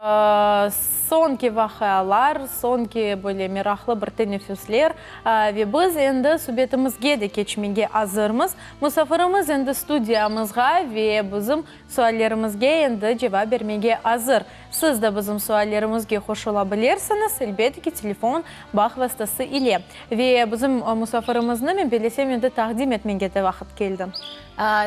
Soñki vaqialar, soñki böyle meraqlı bir teneffüsler ve biz endi subetimizge de keçmege azırmız. Musafirimiz endi studiyamızğa ve bizim suallerimizge endi cevap bermege azır. Siz de bizim suallerimizge qoşula bilirsiñiz, elbette ki, telefon bağ vastası ile. Ve bizim musafirimizni, men bellesem, endi taqdim etmege de vaqıt keldi.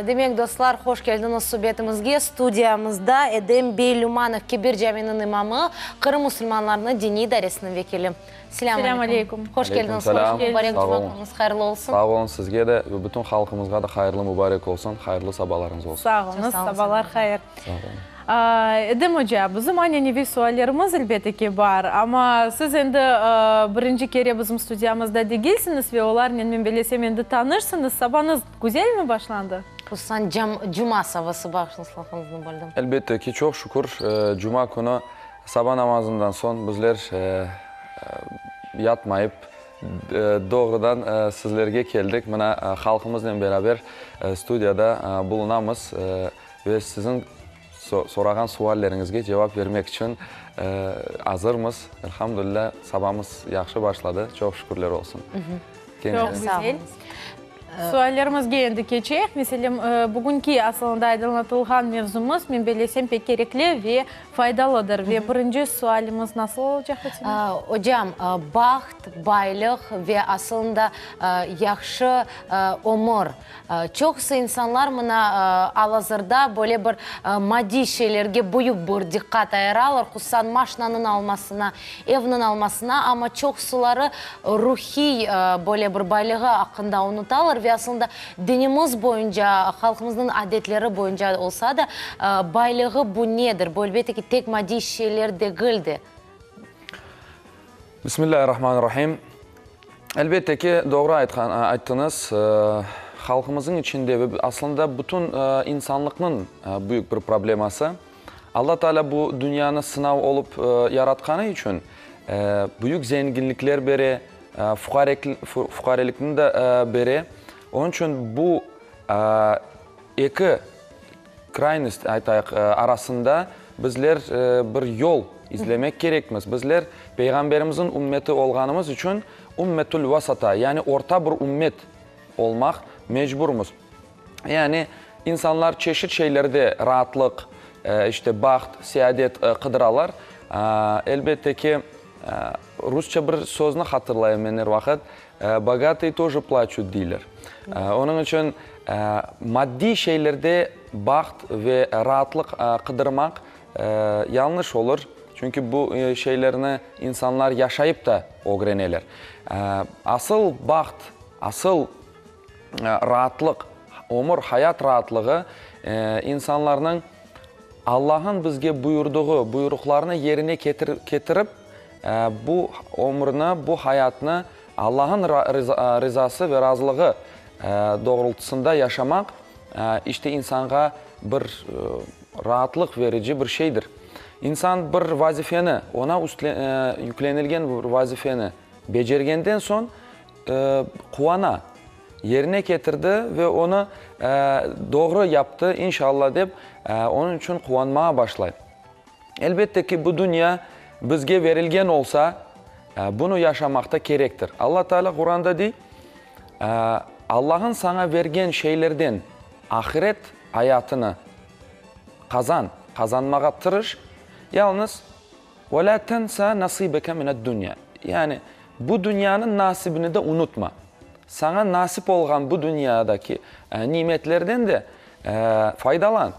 Demek, dostlar, hoş keldiñiz subetimizge. Studiyamızda Edem bey Lümanov, Kebir caminiñ imamı, Qırım musulmanlarınıñ diniy idaresiniñ vekili. Selâm aleyküm. Hoş keldiñiz, hoş mubarek cuma künüñiz hayırlı olsun. Sağ oluñ, sizge de ve bütün halqımızğa da hayırlı mubarek olsun, hayırlı sabalarıñız olsun. Sağ oluñız, sabalar hayır. Sağ oluñ. Edem oca, bizim ananeviy suallerimiz, elbette ki, bar, amma siz endi birinci kere bizim studiyamızda degilsiñiz ve olarnen, men bellesem, endi tanışsıñız. Sabañız güzelmi başlandı? Hususan, cuma sabası, bağışlañız, lafıñıznı böldim. Elbette ki, çoq şükür, cuma künü saba namazından soñ bizler yatmayıp, doğrudan sizlerge keldik. Mına, halqımıznen beraber studiyada bulunamız. Ve siziñ sorağan sualleriñizge cevap bermek içün azırmız. Elhamdülilâ, sabamız yahşı başladı, çoq şükürler olsun. Çoq güzel. Suallerimizge endi keçeyik. Meselem, bugünki asılında aydınlatılğan mevzumız, men bellesem, pek kerekli ve faydalıdır. Ve birinci sualimiz nasıl olacaq, Fatime? Ocam, baht, baylıq ve asılında yahşı ömür Çoqusı insanlar mına al-azırda böyle bir maddiy şeylerge büyük bir diqqat ayıralar, hususan maşnanıñ almasına, evniñ almasına, amma çoqusıları ruhiy böyle bir baylığı aqqında unutalar ve aslında dinimiz boyunca, halqımıznıñ adetleri boyunca olsa da, baylığı bu nedir? Bu, elbette ki, tek maddiy şeyler degil de. Bismillahirrahmanirrahim. Elbette ki, doğru aytqan, ayttıñız. Halqımızıñ içinde ve aslında bütün insanlıqnıñ büyük bir probleması, Alla Teala bu dünyanı sınav olıp yaratqanı içün büyük zenginlikler bere, fuqarelikni de bere. Onıñ içün bu eki kraynost, aytayıq, arasında bizler bir yol izlemek kerekmiz. Bizler Peyğamberimizniñ ümmeti olğanımız içün ümmetül vasata, yani orta bir ümmet olmaq mecburmız. Yani insanlar çeşit şeylerde raatlıq, işte baht, seadet qıdıralar. Elbette ki, rusça bir sözni hatırlayım men er vaqıt, Bogatые тоже plaçut deyler. Onıñ içün maddiy şeylerde baht ve raatlıq qıdırmaq yañlış olur, çünki bu şeylerni insanlar yaşayıp da ögreneler. Asıl baht, asıl raatlıq, ömür, hayat raatlığı insanlarnıñ Allah'ın bizge buyurdığı buyruqlarnı yerine ketirip, bu ömürni, bu hayatnı Allah'ın rizası ve razılığı doğrultısında yaşamaq, işte insanğa bir raatlıq verici bir şeydir. İnsan bir vazifeni, ona yüklenilgen bir vazifeni becergenden soñ quvana, yerine ketirdi ve onı doğru yaptı, inşallah dep, onıñ içün quvanmağa başlay. Elbette ki, bu dünya bizge verilgen olsa, bunı yaşamaq da kerektir. Alla Teala Quranda dey, Allah'ın saña vergen şeylerden ahiret ayatını qazan, qazanmağa tırış, yalnız ve lâ tensa nasibeke mined-dünya, yani bu dünyanıñ nasibini de unutma. Saña nasip olğan bu dünyadaki nimetlerden de faydalan.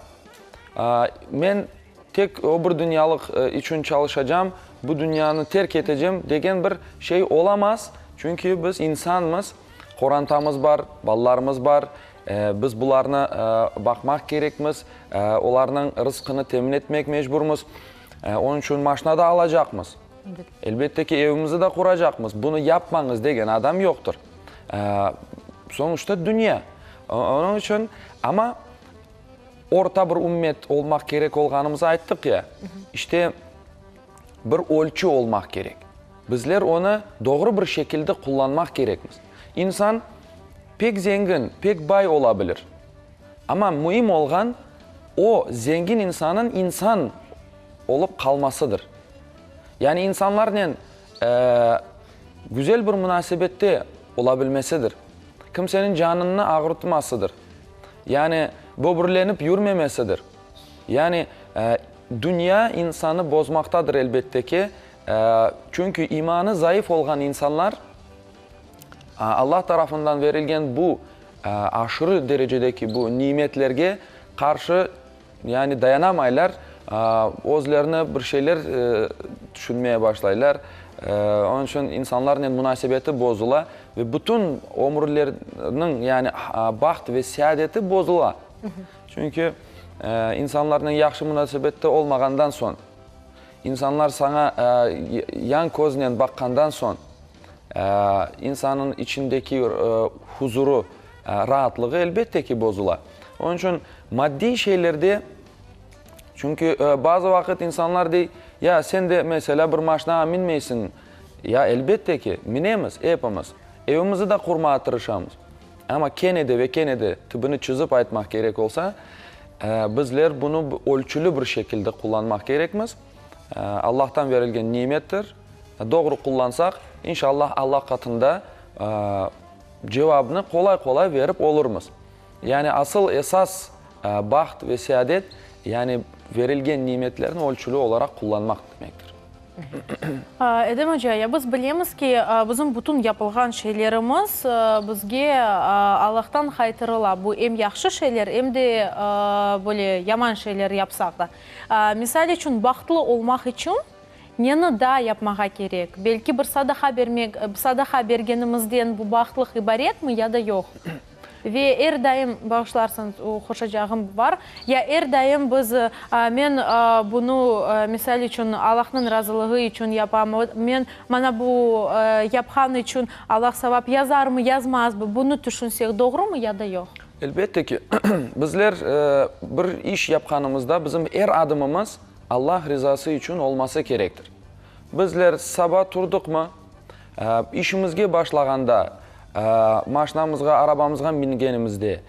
Men tek o bir dünyalıq içün çalışacam, bu dünyanı terk etecem degen bir şey olamaz. Çünki biz insanmız, qorantamız bar, balalarımız bar, biz bularnı baqmaq kerekmiz, olarnıñ rızqını temin etmek mecburmız. Onıñ içün maşna da alacaqmız. Elbette ki, evimizni de quracaqmız. Bunı yapmañız degen adam yoqtır. Soñuşta dünya. Onıñ içün, amma orta bir ümmet olmaq kerek olğanımızı ayttıq ya, işte bir ölçü olmaq kerek. Bizler onı doğru bir şekilde qullanmaq kerekmiz. İnsan pek zengin, pek bay ola bilir. Amma müim olğan, o zengin insanıñ insan. olıp qalmasıdır. Yani insanlarnen güzel bir munasebette ola bilmesidir. Kimseniñ canını ağırtmasıdır. Yani böbürlenip yürmemesidir. Yani dünya insanı bozmaqtadır, elbette ki, çünki imanı zayıf olğan insanlar Allah tarafından verilgen bu aşırı derecedeki bu nimetlerge qarşı yani dayanamaylar, özlerini bir şeyler tüşünmeye başlaylar. Onıñ içün insanlarnen munasebeti bozula ve bütün ömürleriniñ yani baht ve seadeti bozula. Çünki insanlarnen yahşı munasebette olmağandan soñ, insanlar saña yan köznen baqqandan soñ, insanıñ içindeki huzuru, raatlığı elbette ki bozula. Onıñ içün maddiy şeylerde, çünki bazı vaqıt insanlar dey, ya sen de, meselâ, bir maşnağa minmeysiñ. Ya elbette ki, minemiz epimiz, evimizi de qurmağa tırışamız. Amma kene de ve kene de tübüni çızıp aytmaq kerek olsa, bizler bunı ölçüli bir şekilde qullanmaq kerekmiz. Allahtan berilgen nimettir. Doğru qullansaq, inşallah Allah qatında cevabını qolay-qolay berip olurmız. Yani asıl esas baht ve seadet, yani berilgen nimetlerni ölçüli olaraq qullanmaq demektir. Edem oca, ya biz bilemiz ki, bizim bütün yapılğan şeylerimiz bizge Allahtan qaytarıla. Bu em yahşı şeyler, em de böyle yaman şeyler yapsaq da. Misal içün, bahtlı olmaq içün neni daa yapmağa kerek? Belki bir sadaqa bermek, sadaqa bergenimizden bu bahtlıq ibaretmi ya da yoq? Ve er daim, bağışlarsıñız, qoşacağım bar, ya er daim biz, men bunı, misal içün, Allahnıñ razılığı içün yapam, men mana bu yapqan içün Allah savap yazarmı, yazmazmı, bunı tüşünsek doğrumı ya da yoq? Elbette ki, bizler bir iş yapqanımızda bizim er adımımız Allah rizası içün olması kerektir. Bizler saba turdıqmı, İşimizge başlağanda, maşnamızğa, arabamızğa mingenimizde,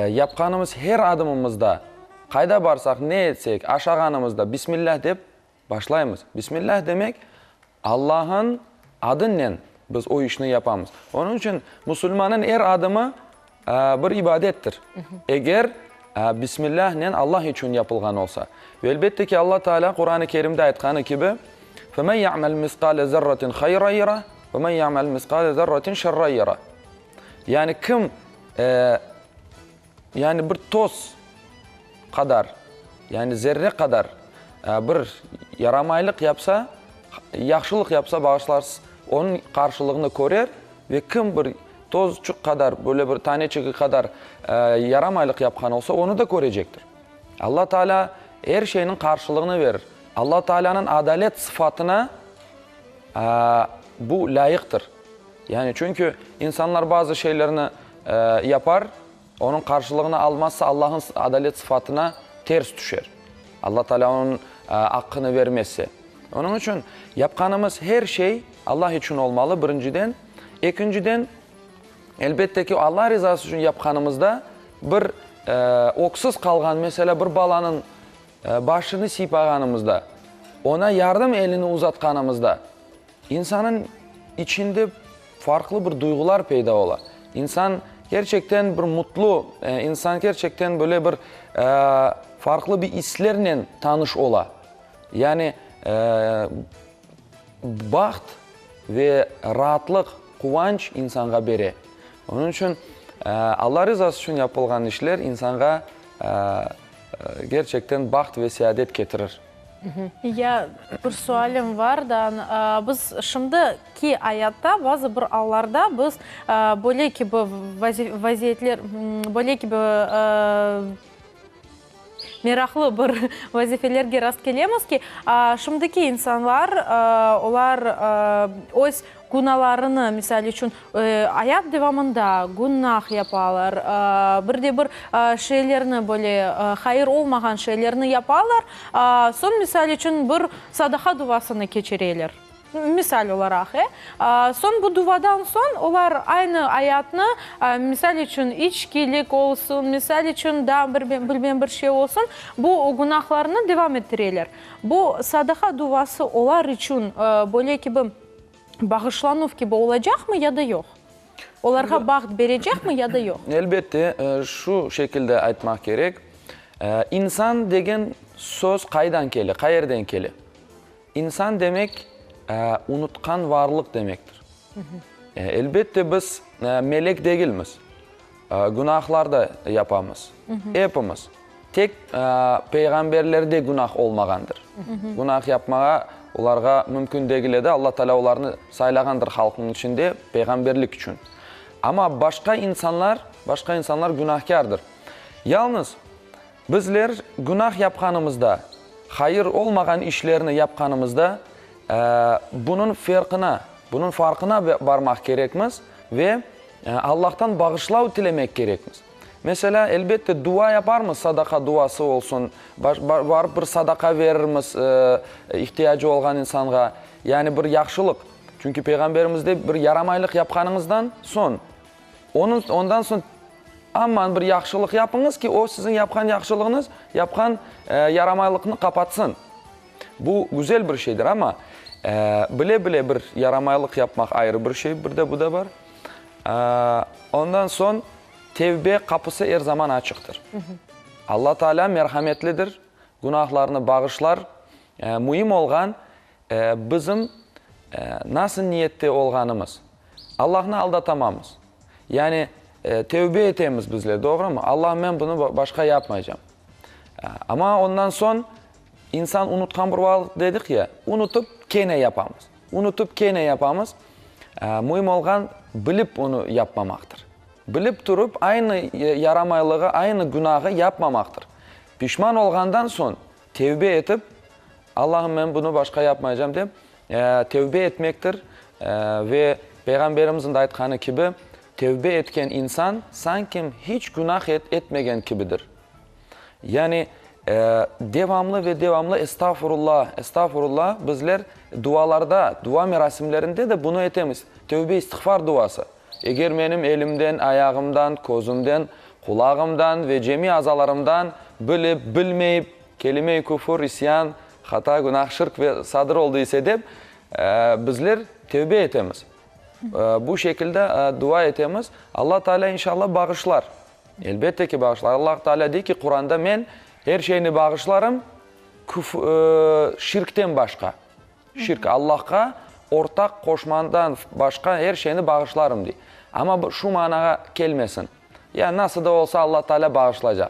yapqanımız her adımımızda, qayda barsaq, ne etsek, aşağanımızda Bismillâh dep başlaymız. Bismillâh demek, Allah'ın adınen biz o işni yapamız. Onıñ içün musulmanıñ er adımı bir ibadettir. Eger Bismillâhnen Allah içün yapılğan olsa. Ve elbette ki, Alla Tealâ Quran-ı Kerimde aytqanı kibi, Femen ya'mel misqale zerratin hayran yera, ve men ya'mel misqale zerratin şerran yera. Yani kim, yani bir toz qadar, yani zerre qadar bir yaramaylıq yapsa, yahşılıq yapsa, bağışlarsız, onıñ qarşılığını körer ve kim bir tozçuq qadar, böyle bir taneçigi qadar yaramaylıq yapqan olsa, onı da körecektir. Alla Taalâ er şeyniñ qarşılığını verir. Alla Taalânıñ adalet sıfatına bu lâyıqtır. Yani çünki insanlar bazı şeylerni yapar, onıñ qarşılığını almazsa, Allahnıñ adalet sıfatına ters tüşer. Alla Taalâ onıñ aqqını vermezse. Onıñ içün yapqanımız her şey Allah içün olmalı, birinciden. Ekinciden, elbette ki, Allah rizası içün yapqanımızda bir öksüz qalğan, meselâ, bir balanıñ başını sıypağanımızda, oña yardım elini uzatqanımızda, insanıñ içinde farqlı bir duyğular peyda ola. İnsan kerçekten bir mutlu, insan kerçekten böyle bir farqlı bir islernen tanış ola. Yani, baht ve raatlıq, quvanç insanğa bere. Onıñ içün Alla rizası içün yapılğan işler insanğa kerçekten baht ve seadet ketirir. Ya, bir sualim var da, biz şimdiki ayatta bazı bir allarda biz böyle kibi vaziyetler, böyle kibi Meraqlı bir vazifelerge rastkelemiz ki, şimdiki insanlar, olar öz günalarını, misal içün, ayat devamında günah yapalar, bir de bir şeylerni, böyle hayır olmağan şeylerni yapalar, soñ, misal içün, bir sadaqa duvasını keçireler. Misal olaraq, e. Soñ bu duvadan soñ olar aynı ayatnı, misal içün, içkilik olsun, misal içün, daa bir bilmem bir şey olsun, bu günahlarnı devam ettireler. Bu sadaqa duvası olar içün böyle kibi bağışlanuv kibi olacaqmı ya da yoq? Olarğa baht berecekmi ya da yoq? Elbette, şu şekilde aytmaq kerek. İnsan degen söz qaydan kele, qayerden kele? İnsan demek, unutqan varlıq demektir. Elbette, biz melek degilmiz. Günahlar da yapamız. Epimiz. Tek peyğamberlerde günah olmağandır. Günah yapmağa olarğa mümkün degil edi. Alla Teala olarnı saylağandır halqnıñ içinde peyğamberlik içün. Amma başqa insanlar, başqa insanlar günahkârdır. Yalnız Bizler günah yapqanımızda, hayır olmağan işlerni yapqanımızda, bunıñ ferqına, bunıñ farqına barmaq kerekmiz ve Allahtan bağışlav tilemek kerekmiz. Meselâ, elbette, dua yaparmız, sadaqa duası olsun, barıp bir sadaqa verirmiz ihtiyacı olğan insanğa, yani bir yahşılıq. Çünki Peyğamberimiz dey, bir yaramaylıq yapqanıñızdan soñ, onıñ, ondan soñ Aman bir yahşılıq yapıñız ki, o siziñ yapqan yahşılığıñız yapqan yaramaylıqnı qapatsın. Bu güzel bir şeydir, amma bile-bile bir yaramaylıq yapmaq ayrı bir şey, bir de bu da bar. Ondan soñ tevbe qapısı er zaman açıqtır. Alla Taalâ merhametlidir, günahlarnı bağışlar. Müim olğan, Bizim nasıl niyette olğanımız. Allahnı aldatamamız. Yani, tevbe etemiz bizler, doğrumı? Allahım, men bunı başqa yapmaycam. Amma ondan soñ insan unutqan bir varlıq dedik ya, unutıp kene yapamız. Unutıp kene yapamız. Müim olğan, bilip onı yapmamaqtır. Bilip turıp, aynı yaramaylığı, aynı günağı yapmamaqtır. Pişman olğandan soñ, tevbe etip, Allahım, men bunı başqa yapmaycam dep, tevbe etmektir. Ve Peyğamberimizniñ de aytqanı kibi, tevbe etken insan sanki hiç günah etmegen kibidir. Yani, devamlı ve devamlı Estağfurullah, Estağfurullah bizler dualarda, dua merasimlerinde de bunı etemiz. Tevbe istiğfar duası. Eger menim elimden, ayağımdan, közümden, qulağımdan ve cemi azalarımdan bilip, bilmeyip, Kelime-i küfür, isyan, hata, günah, şirk ve sadır oldı ise dep, bizler tevbe etemiz. Bu şekilde dua etemiz. Alla Teala inşallah bağışlar. Elbette ki, bağışlar. Alla Teala dey ki, Quranda, Men er şeyni bağışlarım, küf, şirkten başqa. Şirk, Allahqa ortaq qoşmandan başqa er şeyni bağışlarım, dey. Amma şu manağa kelmesin. Ya nasıl da olsa Alla Teala bağışlaycaq.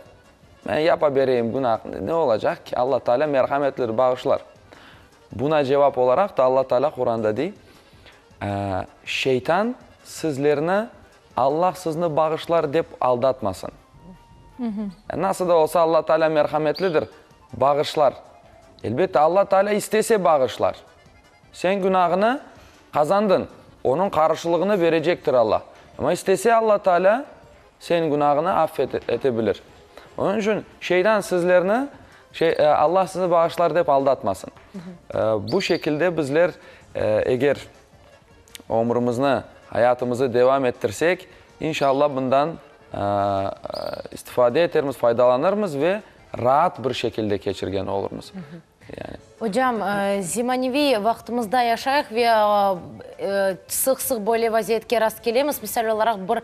Men yapa bereyim günah, ne olacaq ki? Alla Teala merhametlidir, bağışlar. Buna cevap olaraq da Alla Teala Quranda dey, Şeytan sizlerni Allah sizni bağışlar dep aldatmasın. Nasıl da olsa Alla Teala merhametlidir, bağışlar. Elbette, Alla Teala istese bağışlar. Sen günahını qazandıñ, onıñ qarşılığını berecektir Alla. Amma istese Alla Teala Sen günahını affet ete bilir. Onıñ içün şeytan sizlerni, şey, Allah sizni bağışlar dep aldatmasın. Bu şekilde bizler eger ömrümizni, hayatımızı devam ettirsek, inşallah bundan istifade etermiz, faydalanırmız ve raat bir şekilde keçirgen olurmız. Yani. Ocam, zemaneviy vaqtımızda yaşayıq ve sıq-sıq böyle vaziyetke rastkelemiz. Misal olaraq, bir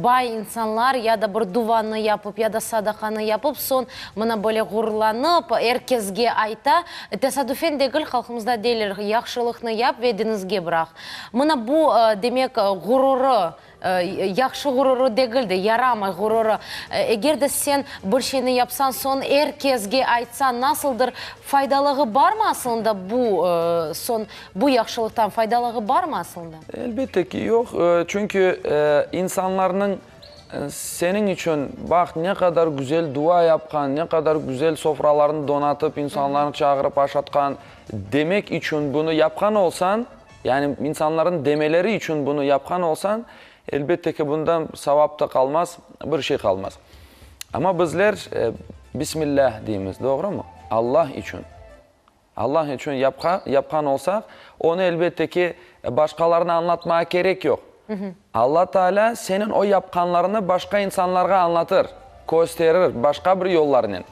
bay insanlar ya da bir duvanı yapıp, ya da sadaqanı yapıp, soñ mına böyle ğururlanıp, er kesge ayta. Tesadüfen degil, halqımızda deyler, yahşılıqnı yap ve deñizge bıraq. Mına bu, demek, ğururı Yahşı ğururı degil de, yaramay ğururı. Eger de sen bir şeyni yapsañ, soñ er kesge aytsañ, nasıldır faydalığı barmı aslında bu soñ, bu yahşılıqtan faydalığı barmı aslında? Elbette ki, yoq. Çünki insanlarnıñ seniñ içün, baq, ne qadar güzel dua yapqan, ne qadar güzel sofralarnı donatıp, insanlarnı çağırıp aşatqan, demek içün bunı yapqan olsañ, Yani, insanlarnıñ demeleri içün bunı yapqan olsañ, elbette ki, bundan savap da qalmaz, bir şey qalmaz. Amma bizler Bismillâh deymiz, doğrumı? Allah içün. Allah içün yapqan olsaq, onı, elbette ki, başqalarına añlatmağa kerek yoq. Alla Taalâ seniñ o yapqanlarıñnı başqa insanlarğa añlatır, kösterir başqa bir yollarnen.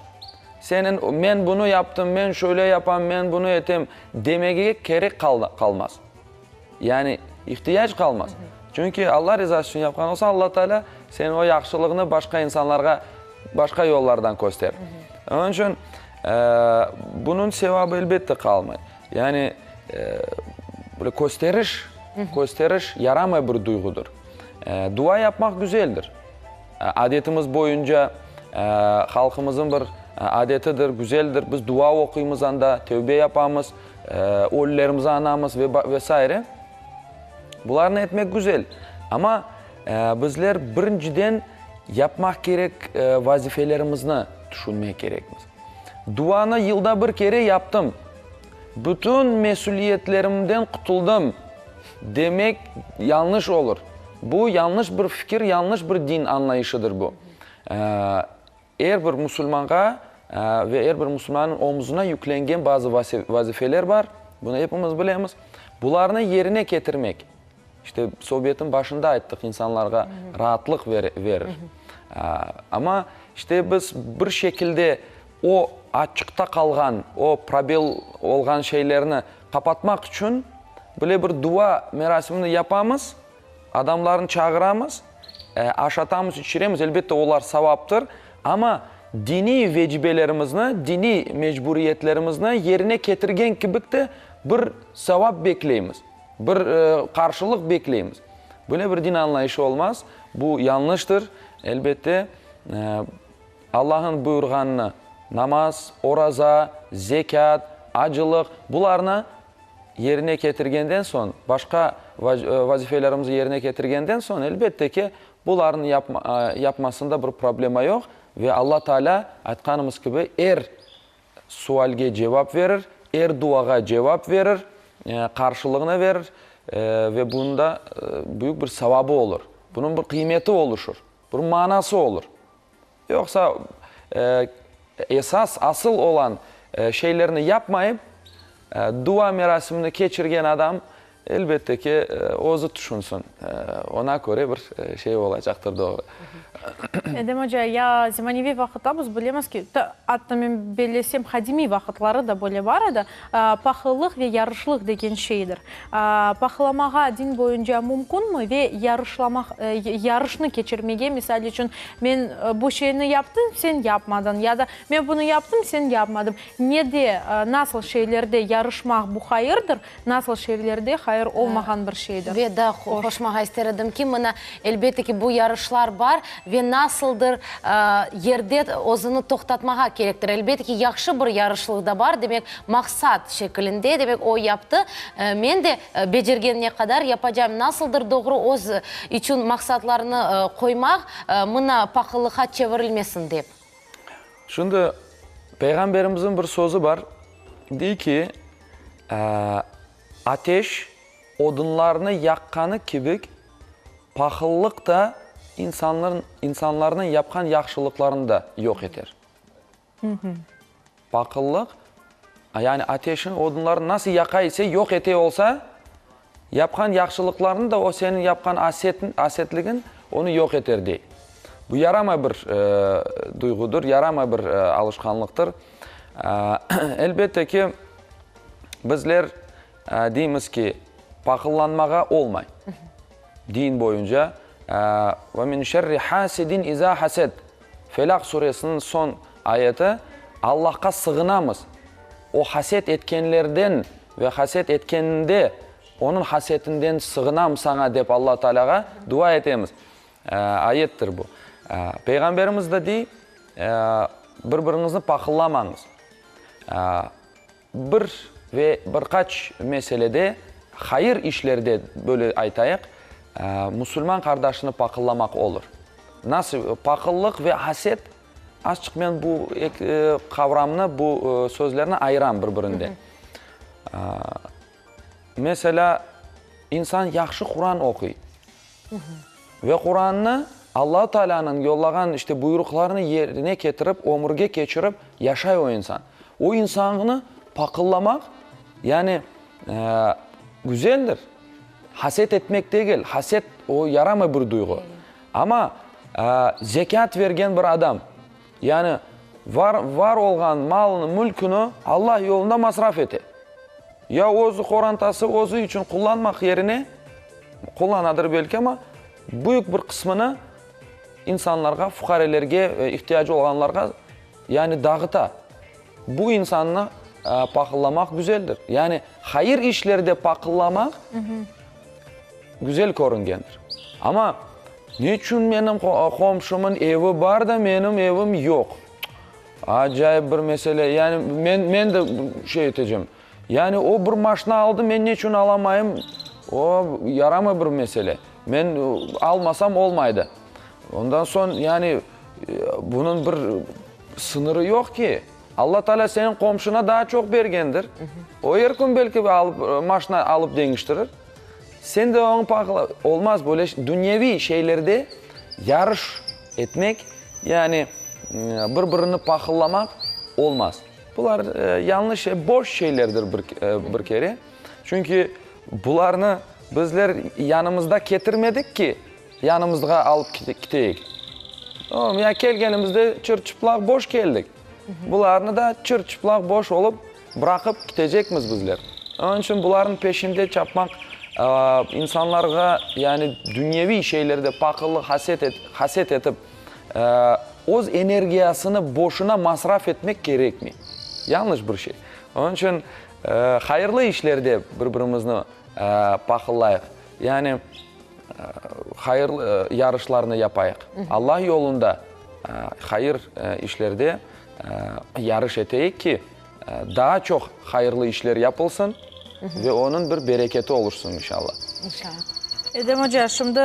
Seniñ men bunı yaptım, men şöyle yapam, men bunı etem demege kerek qalmaz. Yani ihtiyac qalmaz. Çünki Alla rizası içün yapqan olsañ, Alla Taalâ seniñ o yahşılığını başqa insanlarğa başqa yollardan kösterir. Onıñ içün bunıñ sevabı elbette qalmay. Yani böyle kösteriş, kösteriş yaramay bir duyğudır. Dua yapmaq güzeldir. Adetimiz boyunca halqımızın bir adetidir, güzeldir. Biz dua oquymız anda, tevbe yapamız, ölülerimizi añamız ve saire. Bularnı etmek güzel. Amma bizler birinciden yapmaq kerek vazifelerimizni tüşünmek kerekmiz. Duanı yılda bir kere yaptım, bütün mesüliyetlerimden qutuldım, demek yañlış olur. Bu yañlış bir fikir, yañlış bir din añlayışıdır bu. Er bir musulmanğa ve er bir musulmannıñ omuzına yüklengen bazı vazifeler bar, bunı epimiz bilemiz. Bularnı yerine ketirmek, işte sohbetin başında ayttıq, insanlarğa raatlıq verir. Amma işte biz bir şekilde o açıqta qalğan, o probel olğan şeylerni qapatmaq içün bile bir dua merasimini yapamız, Adamlarnı çağıramız, aşatamız, içiremiz, elbette, olar savaptır, amma diniy vecibelerimizni, diniy mecburiyetlerimizni yerine ketirgen kibik de bir savap bekleymiz, bir qarşılıq bekleymiz. Böyle bir din añlayışı olmaz, bu yañlıştır, elbette. Allah'ın buyurğanını, namaz, oraza, zekât, acılıq, bularnı yerine ketirgenden soñ, başqa vazifelerimizi yerine ketirgenden soñ, elbette ki, bularnı yapmasında bir problema yoq ve Alla Taalâ, aytqanımız kibi, er sualge cevap verir, er duağa cevap verir, qarşılığını verir ve bunda büyük bir savabı olur, bunıñ bir qıymeti oluşur, bir manası olur. Yoqsa, esas, asıl olan şeylerni yapmayıp, dua merasimini keçirgen adam, elbette ki, özü tüşünsin. Oña köre bir şey olacaqtır, doğru. Edem oca, ya zemaneviy vaqıtta biz bilemiz ki, atta men bellesem, qadimiy vaqıtları da böyle bar edi, pahıllıq ve yarışlıq degen şeydir. Pahılamağa din boyunca mümkünmi ve yarışlamaq, yarışnı keçirmege, misal içün, men bu şeyni yaptım, sen yapmadıñ, ya da men bunı yaptım, sen yapmadıñ. Nede, nasıl şeylerde yarışmaq bu hayırdır, nasıl şeylerde hayır olmağan bir şeydir? Ve daa qoşmağa ister edim ki, mına, elbette ki, bu yarışlar bar ve nasıldır yerde özüni toqtatmağa kerektir. Elbette ki, yahşı bir yarışlıq da bar, demek, maqsat şekilinde, demek, o yaptı, men de becergenine qadar yapacağım. Nasıldır doğru öz içün maqsatlarnı qoymaq, mına, pahıllıqqa çevirilmesin dep. Şimdi, Peyğamberimizniñ bir sözü bar, dey ki, Ateş odunlarnı yaqqanı kibik, pahıllıq da insanlarnıñ yapqan yahşılıqlarını da yoq eter. Pahıllıq, yani ateşin odunlarnı nasıl yaqa ise, yoq ete olsa, yapqan yahşılıqlarını da o seniñ yapqan asetligiñ onı yoq eter, dey. Bu yaramay bir duyğudır, yaramay bir alışqanlıqtır. Elbette ki, bizler deymiz ki, pahıllanmağa olmay. Din boyunca, Ve min şerri hasidin iza hased, Felâq suresiniñ soñ ayeti, Allahqa sığınamız, o haset etkenlerden ve haset etkeninde onıñ hasetinden sığınam saña dep Alla Taalâğa dua etemiz. Ayettir bu. Peyğamberimiz de dey, Bir-biriñizni pahıllamañız. Bir ve bir qaç meselede, hayır işlerde, böyle aytayıq, musulman qardaşını paqıllamaq olur. Nasıl? Paqıllıq ve haset, azçıq men bu eki qavramnı, bu sözlerni ayıram bir-birinden. Meselâ, insan yahşı Quran oquy. Ve Qurannı, Allahu Taalânıñ yollağan işte buyruqlarını yerine ketirip, ömürge keçirip yaşay o insan. O insannı. Paqıllamaq, yani güzeldir. Haset etmek degil, haset o yaramay bir duyğu. Amma zekât bergen bir adam, yani var var olğan malını, mülküni Allah yolunda masraf ete. Ya özü qorantası, özü içün qullanmaq yerine, qullanadır belki, amma büyük bir qısmını insanlarğa, fuqarelerge, ihtiyacı olğanlarğa, yani dağıta. Bu insannı paqıllamaq güzeldir. Yani hayır işlerde paqıllamaq güzel körüngendir. Amma neçün menim qomşumın evi bar da, menim evim yoq? Acayip bir mesele. Yani men, men de şey etecem. Yani o bir maşna aldı, men neçün alamayım? O yaramay bir mesele. Men almasam olmaydı. Ondan soñ, yani bunıñ bir sıñırı yoq ki. Alla Taalâ seniñ qomşuna daa çoq bergendir. O er kün belki alıp, maşna alıp deñiştirir. Sen de oñı paqla. Olmaz böyle dünyeviy şeylerde yarış etmek, yani bir-birini paqıllamaq olmaz. Bular yañlış şey, boş şeylerdir bir kere. Çünki bularnı bizler yanımızda ketirmedik ki, yanımızğa alıp keteyik. Ya kelgenimizde çır-çıplaq boş keldik. Bularnı da çır-çıplaq boş olıp bıraqıp ketecekmiz bizler. Onıñ içün bularnıñ peşinde çapmaq, insanlarğa yani dünyeviy şeylerde paqıllıq, haset haset etip, öz energiyasını boşuna masraf etmek kerekmey. Yañlış bir şey. Onıñ içün hayırlı işlerde bir-birimizni paqıllayıq. Yani hayırlı yarışlarnı yapayıq. Allah yolunda hayır işlerde yarış eteyik ki, daa çoq hayırlı işler yapılsın ve onıñ bir bereketi oluşsun, inşallah. İnşallah. Edem oca, şimdi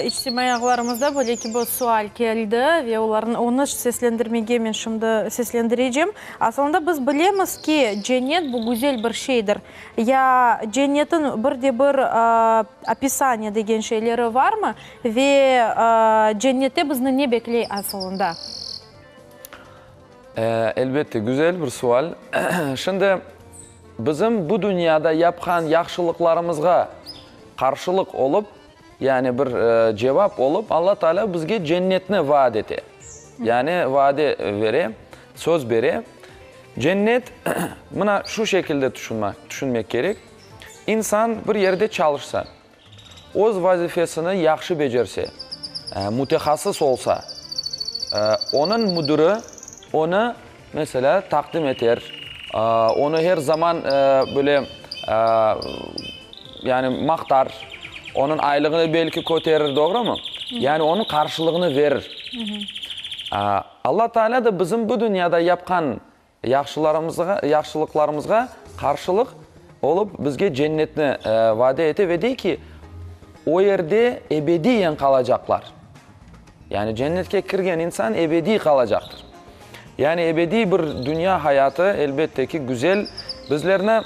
içtimaiy ağlarımızda böyle kibi sual keldi ve olarnı, onı seslendirmege men şimdi seslendirecem. Asılında biz bilemiz ki, cennet bu güzel bir şeydir. Ya cennetiñ bir de bir opisaniye degen şeyleri varmı ve cennette bizni ne bekley asılında? Elbette, güzel bir sual. Şimdi bizim bu dünyada yapqan yahşılıqlarımızğa qarşılıq olıp, yani bir cevap olıp, Alla Taalâ bizge cennetni vaad ete. Yani vade bere, söz bere. Cennet, mına şu şekilde tüşünmek kerek, insan bir yerde çalışsa, öz vazifesini yahşı becerse, mütehassıs olsa, onıñ müdiri onı, meselâ, taqdim eter, onı her zaman böyle, yani maqtar, onıñ aylığını belki köterir, doğrumı? Yani onıñ qarşılığını verir. Alla Taalâ da bizim bu dünyada yapqan yahşılarımızğa, yahşılıqlarımızğa qarşılıq olıp, bizge cennetni vade ete ve dey ki, o yerde ebediyen qalacaqlar. Yani cennetke kirgen insan ebediy qalacaqtır. Yani ebediy bir dünya hayatı, elbette ki, güzel. Bizlerni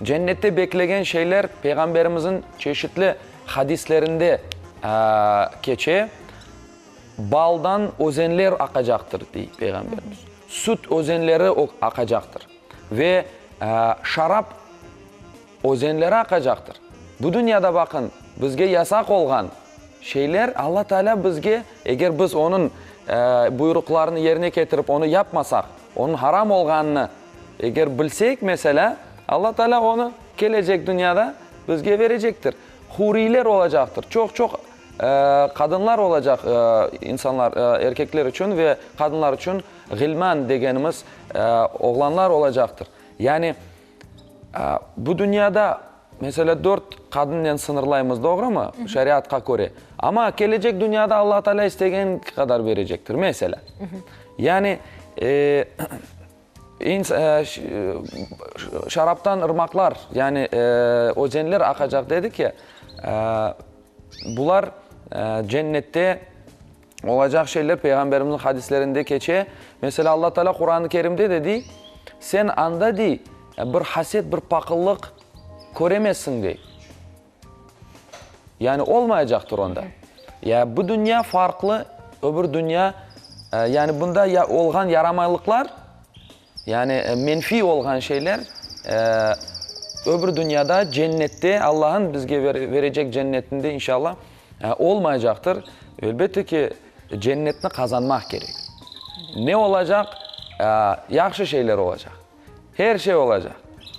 cennette beklegen şeyler Peyğamberimizniñ çeşitli hadislerinde keçe. Baldan özenler aqacaqtır, dey Peyğamberimiz. Süt özenleri aqacaqtır ve şarap özenleri aqacaqtır. Bu dünyada, baqın, bizge yasaq olğan şeyler Alla Taalâ bizge, eger biz Onıñ buyruqlarını yerine ketirip, onı yapmasaq, onıñ haram olğanını eger bilsek, meselâ, Alla Taalâ onı kelecek dünyada bizge berecektir. Huriyler olacaqtır, çoq-çoq Qadınlar olacaq insanlar, erkekler içün ve qadınlar içün ğilman degenimiz oğlanlar olacaqtır. Yani bu dünyada, meselâ, dört qadınnen sıñırlaymız, doğrumı, şeriatqa köre. Amma kelecek dünyada Alla Taalâ istegen qadar berecektir, meselâ. Yani şaraptan ırmaqlar, yani özenler aqacaq dedik ya, Bular cennette olacaq şeyler, Peyğamberimizniñ hadislerinde keçe. Meselâ, Alla Taalâ Quran-ı Kerimde de dey, Sen anda, dey, bir haset, bir paqıllıq köremezsiñ, dey. Yani olmaycaqtır onda. Ya bu dünya farqlı, öbür dünya, yani bunda olğan yaramaylıqlar. Yani menfiy olğan şeyler öbür dünyada, cennette, Allah'ın bizge verecek cennetinde inşallah olmaycaqtır. Elbette ki, cennetni qazanmaq kerek. Ne olacaq? Yahşı şeyler olacaq. Her şey olacaq.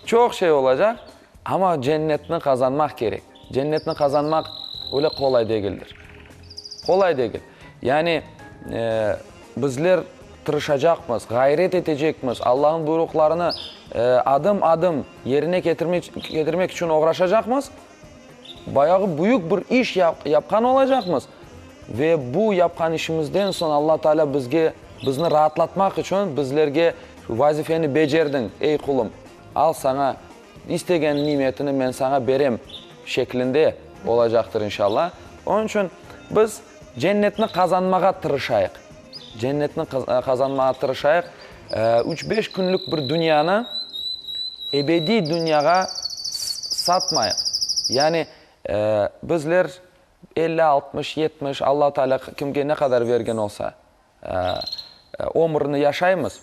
Çoq şey olacaq, amma cennetni qazanmaq kerek. Cennetni qazanmaq öyle qolay degildir. Qolay degil. Yani, bizler tırışacaqmız, ğayret etecekmiz, Allahnıñ buyruqlarını adım-adım yerine ketirmek içün oğraşacaqmız, bayağı büyük bir iş yapqan olacaqmız ve bu yapqan işimizden soñ Alla Taalâ bizge, bizni raatlatmaq içün bizlerge vazifeni becerdiñ, ey qulum, al saña İstegen nimetini men saña berem şeklinde olacaqtır inşalla. Onıñ içün biz cennetni qazanmağa tırışayıq. Cennetni qazanmağa tırışayıq. Üç-beş künlük bir dünyanı ebediy dünyağa satmayıq. Yani bizler 50, 60, 70, Alla Teala kimge ne qadar bergen olsa, ömürni yaşaymız.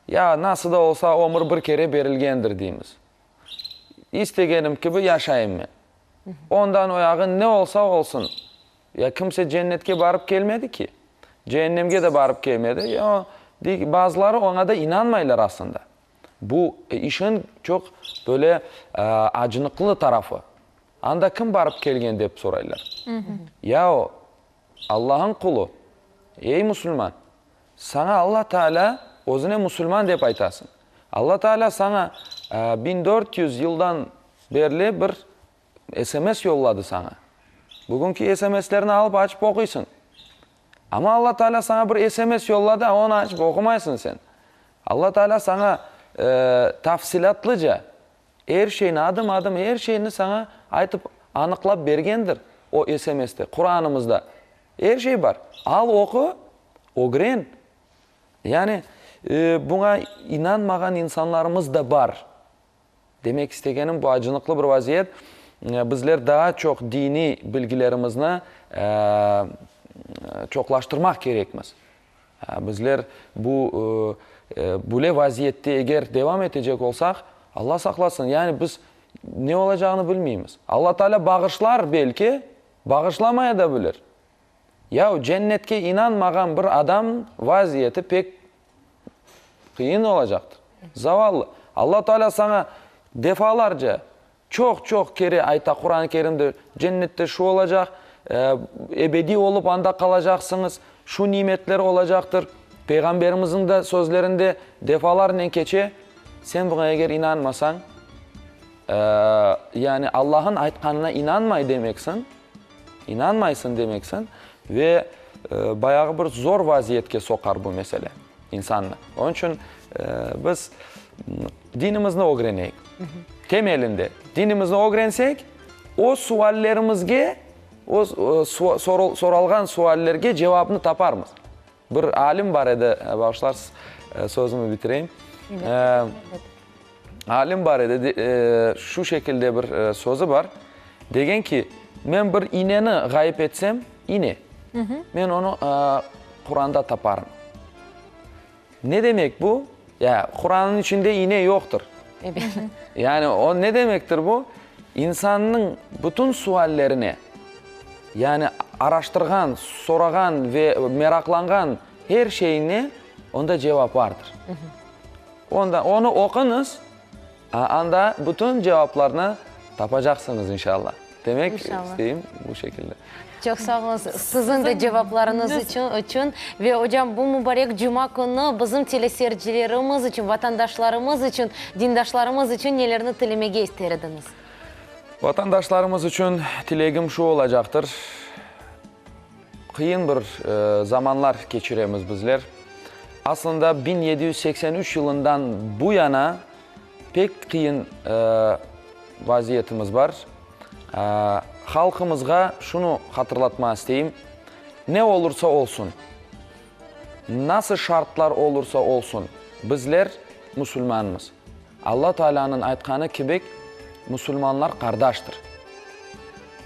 Ya, nasıl da olsa, ömür bir kere berilgendir, deymiz. İstegenim kibi yaşayım men. Ondan o yağı ne olsa olsun. Ya, kimse cennetke barıp kelmedi ki. Cehennemge de barıp kelmedi. Ya, bazıları oña da inanmaylar aslında. Bu işin çoq böyle acınıqlı tarafı. Anda kim barıp kelgen dep soraylar. Ya, o, Allah'ın qulu, ey musulman, Saña Alla Taalâ, özüne musulman dep aytasıñ. Alla Taalâ saña 1400 yıldan berli bir SMS yolladı saña. Bugünki SMSlerni alıp açıp oquysıñ. Amma Alla Taalâ saña bir SMS yolladı, a onı açıp oqumaysıñ sen. Alla Taalâ saña tafsilâtlıca Er şeyni, adım-adım er şeyni saña aytıp, anıqlap bergendir o SMSte, Quranımızda. Er şey bar. Al, oqu, ögren. Yani, buña inanmağan insanlarımız da bar. Demek istegenim, bu acınıqlı bir vaziyet. Bizler daa çoq diniy bilgilerimizni çoqlaştırmaq kerekmiz. Bizler bu böyle vaziyette eger devam etecek olsaq, Alla saqlasın, yani biz ne olacağını bilmeymiz. Alla Taalâ bağışlar belki, bağışlamaya da bilir. Yahu, cennetke inanmağan bir adam vaziyeti pek qıyın olacaqtır. Zavallı. Alla Taalâ saña defalarca Çoq-çoq kere ayta Quran-ı Kerimde, cennette şu olacaq, ebediy olıp anda qalacaqsıñız, şu nimetler olacaqtır. Peyğamberimizniñ de sözlerinde defalarnen keçe, sen buña eger inanmasañ, yani Allah'ın aytqanına inanmay demeksiñ, inanmaysıñ demeksiñ ve bayağı bir zor vaziyetke soqar bu mesele insannı. Onıñ içün biz Dinimizni ögreneyik. Temelinde, dinimizni ögrensek, o suallerimizge, o soralğan suallerge cevapnı taparmız. Bir alim bar edi, bağışlarsız, sözümi bitireyim. Alim bar edi, şu şekilde bir sözü bar. Degen ki, men bir ineni ğayıp etsem, ine, men onı Quranda taparım. Ne demek bu? Ya, Qurannıñ içinde iğne yoqtır. Ebet. Yani o ne demektir bu? İnsannıñ bütün suallerine, yani araştırğan, sorağan ve meraqlanğan her şeyine onda cevap vardır. Onda onı oquñız, anda bütün cevaplarnı tapacaqsıñız inşallah. Demek isteyim bu şekilde. Çoq sağ oluñız siziñ de cevaplarıñız içün. Ve, ocam, bu mubarek cuma künü bizim teleseyircilerimiz içün, vatandaşlarımız içün, dindaşlarımız içün nelerni tilemege ister ediñiz? Vatandaşlarımız içün tilegim şu olacaqtır, qıyın bir zamanlar keçiremiz bizler. Aslında 1783 yılından bu yana pek qıyın vaziyetimiz bar. Halqımızğa şunı hatırlatmağa isteyim, ne olursa olsun, nasıl şartlar olursa olsun, bizler musulmanmız. Alla Taalânıñ aytqanı kibi, musulmanlar qardaştır.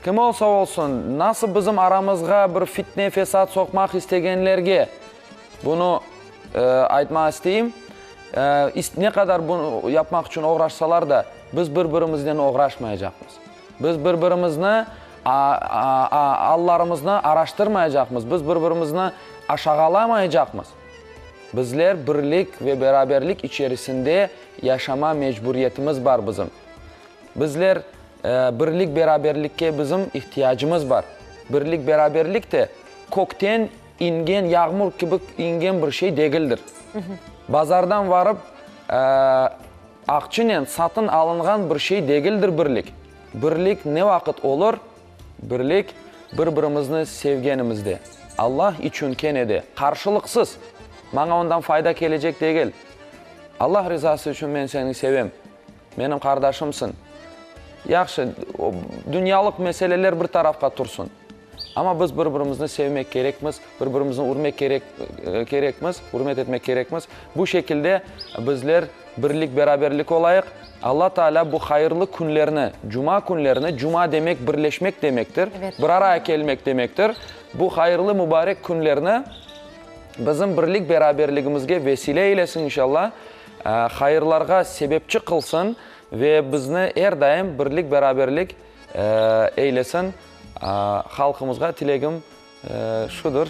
Kim olsa olsun, nasıl bizim aramızğa bir fitne-fesat soqmaq istegenlerge bunı aytmağa isteyim. Ne qadar bunı yapmaq içün oğraşsalar da, biz bir-birimiznen oğraşmaycaqmız. Biz bir-birimizni allarımıznı araştırmaycaqmız, biz bir-birimizni aşağalamaycaqmız. Bizler birlik ve beraberlik içerisinde yaşama mecburiyetimiz bar bizim. Bizler birlik-beraberlikke bizim ihtiyacımız bar. Birlik-beraberlik de kökten ingen yağmur kibi ingen bir şey degildir. Bazardan varıp aqçınen satın alınğan bir şey degildir birlik. Birlik ne vaqıt olur? Birlik bir-birimizni sevgenimizde. Allah içün kene de, qarşılıqsız, maña ondan fayda kelecek degil. Allah rizası içün men seni sevem. Menim qardaşımsıñ. Yahşı, dünyalıq meseleler bir tarafqa tursın. Amma biz bir-birimizni sevmek kerekmiz, bir-birimizni ürmek kerek, kerekmiz, ürmet etmek kerekmiz. Bu şekilde bizler birlik, beraberlik olayıq. Alla Taalâ bu hayırlı künlerni, cuma künlerini, cuma demek birleşmek demektir, bir araya kelmek demektir, bu hayırlı mubarek künlerni bizim birlik, beraberligimizge vesile eylesin inşalla, hayırlarğa sebepçi qılsın ve bizni er daim birlik, beraberlik eylesin. Halqımızğa tilegim şudır.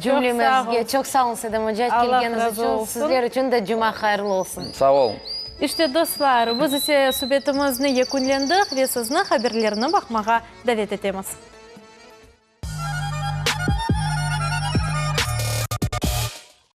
Cümlemizge çoq sağ olun, Edem oca, kelgeniñiz içün. Sizler içün de cuma hayırlı olsun. Sağ olun. İşte, dostlar, biz ise subetimizni yekünlendik ve sizni haberlerni baqmağa davet etemiz.